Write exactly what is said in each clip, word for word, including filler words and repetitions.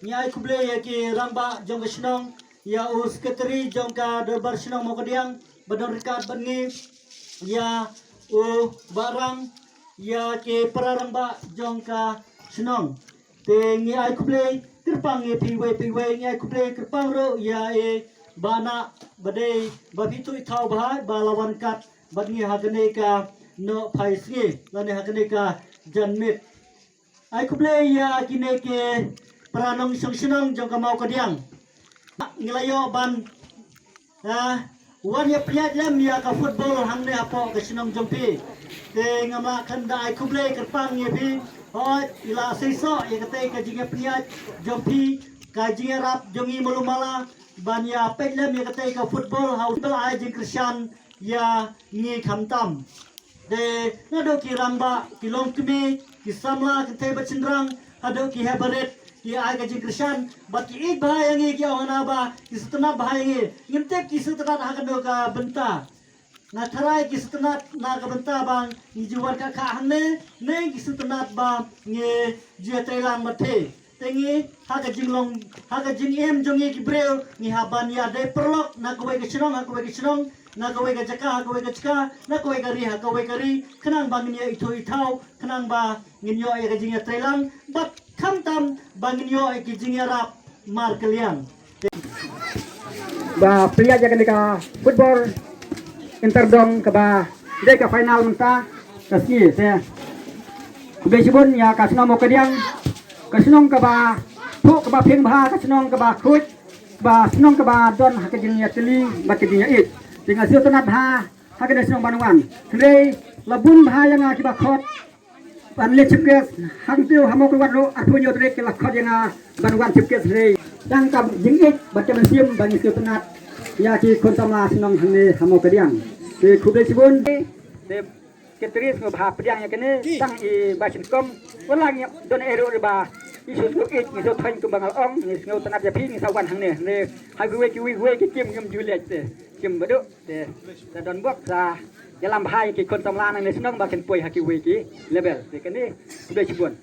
Ngi ai khublei ïa ki rangbah jong ka shnong, ïa u secretary jong ka dorbar shnong Mawkadiang ba don ryngkat bad ngi, ïa u Bah Rang, ïa ki para rangbah jong ka shnong. Te ngi ai khublei kyrpang ïa phi wei phi wei, ngi ai khublei kyrpang ruh ïa i Bah Nah ba dei ba phi tuh i thaw bha ba la wan kat bad ngi ha kane ka nohphai sngi lane ha kane ka janmiet. Ai khublei ïa kine ki para nongshong shnong jong ka Mawkadiang. Ngi la ïoh ban, ah, wan ïa pynïaid lem ïa ka football hangne hapoh ka shnong jong phi. Te ngam lah khan da ai khublei kyrpang ïa phi. Hooid, i la seisoh ïa katei ka jingïapynïaid jong phi, ka jingïarap jong ngi malu mala ban ïa peit lem ïa katei ka football ha u ba ai jingkyrshan ïa ngi khamtam. Te naduh ki rangbah, ki longkmie, ki samla kynthei bad shynrang, haduh ki heh barit, ki ai ka jingkyrshan bad ki ïeit bha ïa ngi, ki ong hana ba ki sngewtynnat bha ïa ngi. Ngim tip ki sngewtynnat ha kano ka bynta. Nga tharai ki sngewtynnat na ka bynta ba ngi ju wan kha kha hangne, ne ki sngewtynnat ba ngi ju ïatreilang bad phi. Te ngi ha ka jinglong, ha ka jingim jong ngi ki briew, ngi hap ban ïa dei paralok na kawei ka shnong ha kawei ka shnong, na kawei ka jaka ha kawei ka jaka, na kawei ka ri ha kawei ka ri, khnang ba ngin ïa ithuh ithaw, khnang ba ngin ïoh ïa ka jingïatreilang bad khamtam ba ngin ïoh ïa ka jingïarap markylliang. Ba pynïaid ïa kane ka football inter dong kaba dei ka final mynta ka sngi te. Khublei shibun ïa ka shnong Mawkadiang, ka shnong kaba phuh, kaba phieng bha, ka shnong kaba khuid, ba shnong kaba don ha ka jingïatylli bad ka jingïaieit. Te nga sngewtynnat bha ha kane ka shnong ban wan. Hynrei la bun bha ïa nga kiba khot ban leit chief guest, hangtei ha Mawkyrwat ruh arphew hynñiew tarik ki la khot ïa nga ban wan chief guest, hynrei tang ka jingïeit bad ka mynsiem ba ngi sngewtynnat ïa ki khun samla shnong hangne ha Mawkadiang. Te khublei shibun. Te ki tris ngi bha pdiang ïa kane tang i ba shin kom. Wala ngi don ei ruh ba i shu sngewïeit, ngi shu thaiñ kumba nga la ong, ngi sngewtynnat ïa phi, ngi sa wan hangne. Ne ha kiwei kiwei kiwei ki kim ngim ju leit te kim ba duk. Te, te don bok sa ïalam bha ïa ki khun samla nangne shnong ba kin poi ha kiwei ki level. Te kane khublei shibun.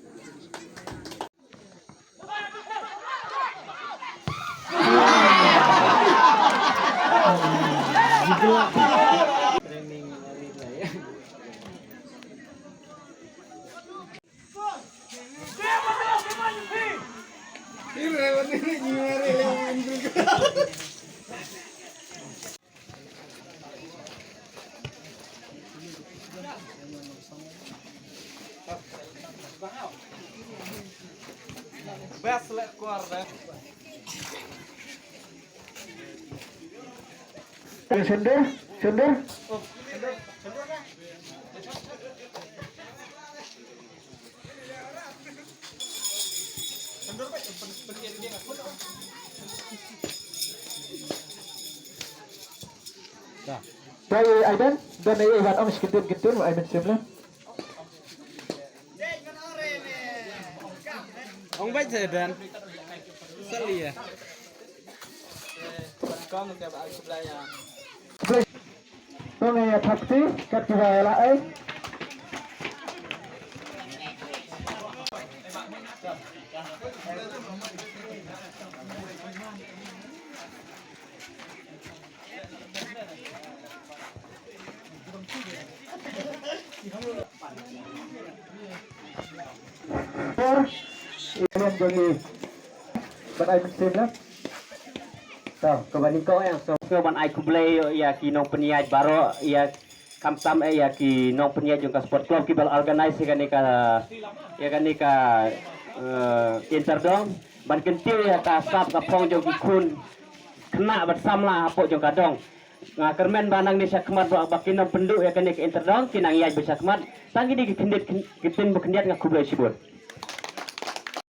Best leh kor deh. Sendur, sendur. Dei ai dan, dan ai ai wan ong shi kyntien kyntien ai mynsiem leh. Ong beit te dan. Sali ya. Kong te ba ai khublei ya. Kong ya thak ti kat ki ba la ai. Por, ïa lem jong ngi. Ban ai mynsiem leh. To, kaba nyngkong eh, so. Sngewbha ban ai khublei ïa ki nongpynïaid baroh, ïa khamtam eh ïa ki nongpynïaid jong ka sport club kiba la organise ïa kane ka, ïa kane ka, eh, inter dong. Ban kyntiew ïa ka sap ka phong jong ki khun khynnah bad samla hapoh jong ka dong. Nga kyrmen ba nangne shakhmat ba, ba kin ym pynduh ïa kane ka inter dong, kin nang ïaid beit shakhmat. Tang kine ki khyndiat, ki ktien ba khyndiat, nga khublei shibun.